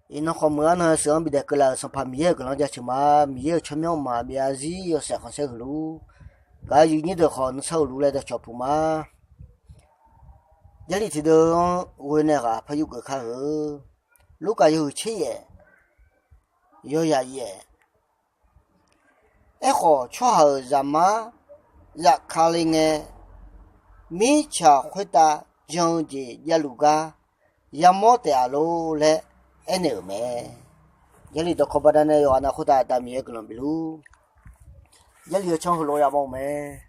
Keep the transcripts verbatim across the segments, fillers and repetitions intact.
Iqnan khawf meuq-awr nan-eu sheuq-anr bidaef keuvlaf-euq Sanqpaq Miqyaer-euq guiqlanq jaceuq ma. Miqyaer-euq tsawrmyanr ma byav-a zir yawshaef khanqsaer huiq luf-ur. Gaq-eu yuif nyir deuq khawf nuisar huiq luf laer dawqcawq puq ma. Jarlif tiqdeuv-anr ghoe nae ghaq par yurgeuf kar-eu. Lurkaf yawhuiq tser yaef, yawzaq yaef. Aerkhawf, tsawrhaq-euq zaqmar zafkale ngae, mirtsaq khoertav jan-eu jeq javluf gar yamawr taef-a lor laer aernaeq-euq mae. Jarlif dawqkawq baqdanae yawqghaq nav khoertav Aqda Miqyaer guiqlanq bif luf-ur. Jarlif-eu tsanr heulof yamawr-eu mae.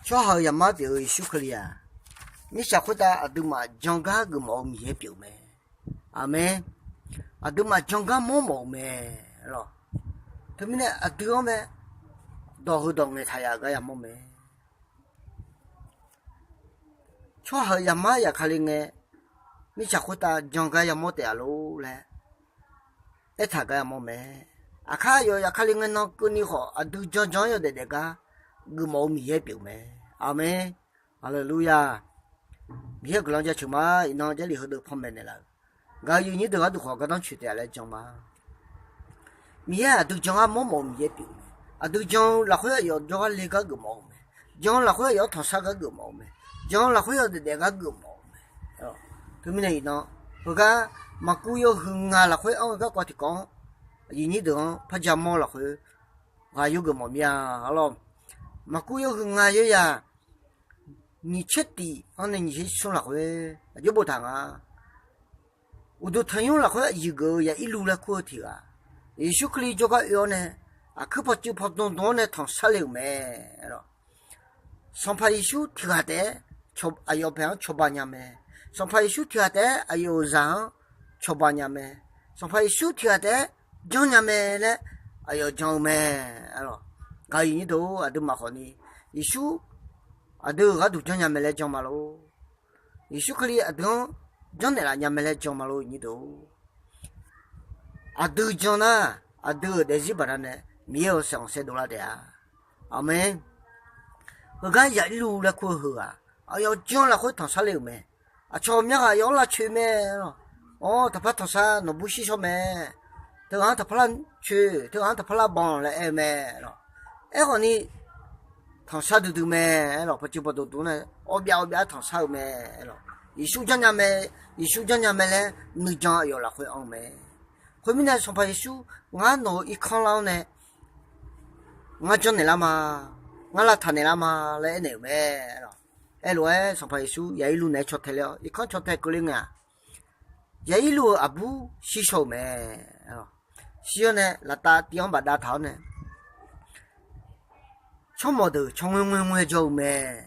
Tsawrhaq-euq zaqmar pyeuf-eu Yeqsur Kali-aq, mirtsaq khoertav aqduimaf jan gar geufmawf-eu Miqyaer pyeuf-eu mae. Aqmeq. Aqduimaf jan gar mawrmawf-euq mae. Lawq, teumirnae aqdui-anr mae, dawq heudawq ngaeqtaq yaf-euq gar yamawr mae. Tsawrhaq-euq zaqmar zafkale ngae, mirtsaq khoertav jan gar yamawr taef-a lor laer aertaq gar yamawr mae. Aqkar aqyawf zafkale ngae nan keuvni khawf, aqdui janjan-anr yawdaef daef gar geufmawf-eu Miqyaer pyeuf-eu mae. Aqmeq. Haleluya. Miqyaer-euq guiqlanq jaceuq ma. Iqnan Jarlif heudeuq panmaeq naeqlaf-euq gaq-eu yuif nyir deuq gharduq khawf gardanr coeq taef-a laer jan ma. Miqyaer aqdui jan gar mawrmawf-eu Miqyaer pyeuf-eu mae. Aqdui jan-eu lafkhoer aqyawf jawrgar le gar geufmawf-eu mae. Jan-eu lafkhoer aqyawf-anr tanqshar gar geufmawf-eu mae. Jan-eu lafkhoer yawdaef daef gar geufmawf-eu mae. Teumirnae iqnan heugar Maqkuv yawhuiq ngaq lafkhoer anr-eu garkawv tiqkawv-anr, yuif nyir deuq-anr par ja mawr lafkhoer ghaq yurgeuf mawf mir-a. Arlawr, Maqkuv yawhuiq ngaq yawzaq nyiq tser tif-anr nae nyiq tser smr lafkhoer aqjox boftaq nga. Uqduq tanqnymr lafkhoer aqyuif geuf-eu Yaqirluv laer kur-eu tiq ghaq, Yeqsur Kali jawrgar oe-awr nae, aqkuir pawcuiv pawdm dm-anr nae tanqshar le-euq mae. Sanqpaq Yeqsur tiq ghaq taef-aer aqyawf paeq-anr cawba nya mae. Sanqpaq Yeqsur tiq ghaq taef-aer aqyawf-euq zaq-anr cawba nya mae. Sanqpaq Yeqsur tiq ghaq taef-aer janrnya mae laer aqyawf jan-eu mae. Gaq-eu yuif nyir deuq, aqduimaf khawfni Yeqsur aqdui-euq gharduq janrnya mae laer jan ma lor. Yeqsur Kali aqdui-anr janrnaeq laf nya mae laer jan ma lor, nyir deuq. Aqdui jan nar, aqdui-euq daefzir baqdanae Miqyaer-euq saeqkhanqsaer dovlar taef-a. Aqmeq. Heugar Yaqirluv laer kur-eu heughaq, aqyawf jan lafkhoer tanqshar le-euq mae. Aqcawq myar ghaq aqyawf-anr lavcoeq mae lawq. Awr, taqpar tanqshar nawqbur shir shawr mae. Teughaq-anr taqpar lavcoeq, teughaq-anr taqpar lavbanq laer aer-eu mae lawq. Aerkhawfni tanqshar duidui mae lawq. Pawcuiv pawdm dm-anr nae awbyav awbyav-aer tanqshar-eu mae lawq. Yeqsur janrnya mae, Yeqsur janrnya mae laer nuijan aqyawf lafkhoer anr-eu mae. Khoermirnae Sanqpaq Yeqsur, ngar nawq-euq irkanr lar-awr nae ngar janrnaeq lar ma, ngar lavtaq naeq lar ma laer aernaeq-euq mae lawq. Aerlof-aer Sanqpaq Yeqsur Yaqirluv naeq-aer caw tae ler-awr, irkanr caw tae keuvle ngae-aq, Yaqirluv-euq aqbur shir shaw-euq mae. Shir-awr nae laftav tiv-anr bafdav taq-awr nae, tsawrmawq deuq caw ngoer ngoer ngoer jawr-eu mae.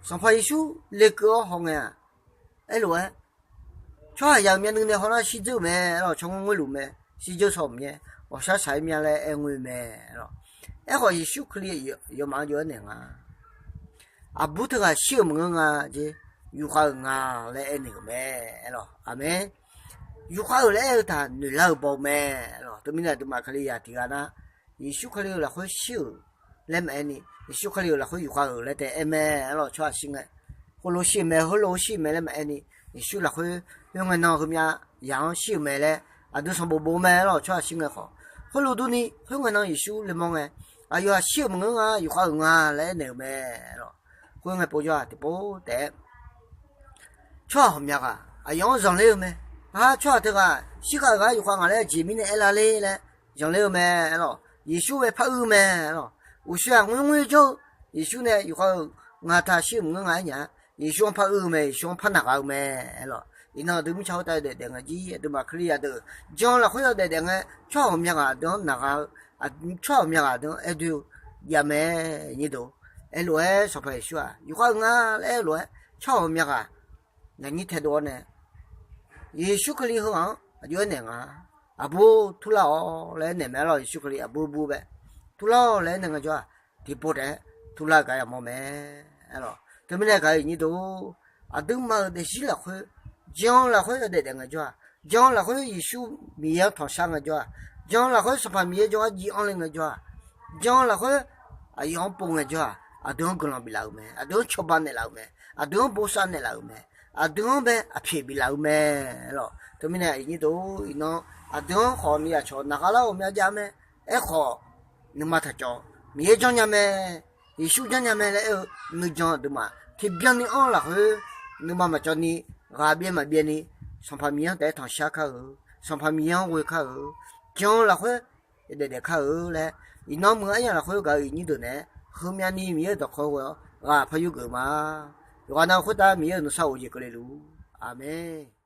Sanqpaq Yeqsur lekeuv-awr haw ngae-aq, aerlof-aer tsawrhaqzaq-euq myavnuiv nae hawnar shirdzeur-euq mae lawq. Caw ngoer ngoer luf mae. Shirdzeur shaw-euq myaer, ghawqshaq shaq-aer myav laer aer ngoer mae lawq. Aerkhawf Yeqsur Kali yawmaf-anr jov-aer naeq nga. Aqbur teughaq shir-euq maqngeur nga jeq, yufkhav-euq nga laer aernaeq-euq mae lawq. Aqmeq. Yufkhav-euq laer aer-eu taq noeqlar-euq baw-eu mae lawq. Teumirnae aqduimaf Kalizaq tiq ghaq nar, Yeqsur Kali-euq lafkhoer shir-euq laer maqaer ni, Yeqsur Kali-euq lafkhoer yufkhav-euq laer taef aer mae lawq. Tsawrhaq shir ngae, khoerlof shir-euq mae, heulof shir-euq mae laer maqaer ni, Yeqsur lafkhoer khoerngae nan heumyav zaq-anr shir-euq mae laer aqdui sanqbof bof-eu mae lawq. Tsawrhaq shir ngae khawf, khoerlof durni khoerngae nan Yeqsur le mawr ngae, aqyawf-aq shir-euq maqngeur nga, yufkhav-euq nga laer aernaeq-euq mae lawq. Khoerngae povjawr-aq tiqpov taef-aer tsawrhaq ghawqmya ghaq aqyawf-anr zanqler-eu mae. Aq, tsawrhaq teughaq shirkhav-euq gar yufkhav ngaq laer jeq mirnae aerlar ler laer zanqler-eu mae lawq. Yeqsur-aer par uir-eu mae lawq. Uqshoe-aq ngoer ngoer jawr-eu, Yeqsur nae yufkhav-euq nga taq shir-euq maqngeur nga aer nya-a. Yeqsur-anr par uir-eu mae, Yeqsur-anr par naq gha-eu mae lawq. Iqnan aqdui mirtsaq khoertav yawdaef daef ngae jir, aqduimaf Kalizaq deuq jan-eu lafkhoer yawdaef daef ngae, tsawrhaq ghawqmya ghaq aqdui-anr naq gha-eu, tsawrhaq ghawqmya ghaq aqdui-anr aer doe-eu jav mae. Nyir deuq, aerlof-aer Sanqpaq Yeqsur-aq yufkhav-euq nga laer aerlof-aer tsawrhaq ghawqmya ghaq ngaq nyir taedov-awr nae, Yeqsur Kali heughaq-anr aqjox-aer naeq nga. Aqbur turlar-awq laer aernaeq mae lawq. Yeqsur Kali aqbur bur bae turlar-awq laer aernaeq ngaejawr-aq, tiqpov taef-aer turlar-eu gar yamawr mae lawq. Teumirnae gaq-eu nyir deuq, aqduimaf-euq daefzir lafkhoer, jan-eu lafkhoer yawdaef daef ngaejawr-aq, jan-eu lafkhoer Yeqsur Miqyaer-anr tanqshar ngaejawr-aq, jan-eu lafkhoer Sanqpaq Miqyaer jawrgar jiv anr le ngaejawr-aq, jan-eu lafkhoer aqyawf-anr pov ngaejawr-aq, aqdui-anr guiqlanq biflaf-euq mae, aqdui-anr cawba naeqlaf-euq mae, aqdui-anr bosav naeqlaf-euq mae, aqdui-anr bae aqpyaeq biflaf-eu mae lawq. Teumirnae aqyuif nyir deuq-or, iqnan aqdui-anr khawf ni aqcawq naqgha lar-eu ghawqmya jav mae. Aerkhawf, nuima taqcawv, Miqyaer janrnya mae, Yeqsur janrnya mae laer aer-eu nuijan aqduimaf tiqbyan ni anr-eu lafkhoer, nuima maqcawv ni, ghaq byaev maqbyaev ni, Sanqpaq Miqyaer-anr taef-aer tanqshar kar-eu, Sanqpaq Miqyaer-anr ghoe kar-eu, jan-eu lafkhoer daef daef kar-eu laer, iqnan muiq-eu aryamq lafkhoer gaq-eu aqyuif nyir deuq naeq-aer, heumyav ni Miqyaer-euq dawqkawq-eu ghoe-awr ghaq par yurgeuf ma. Yawqghaq nav khoertav Miqyaer-euq nuisar of jeq keuvle luf-ur. Aqmeq.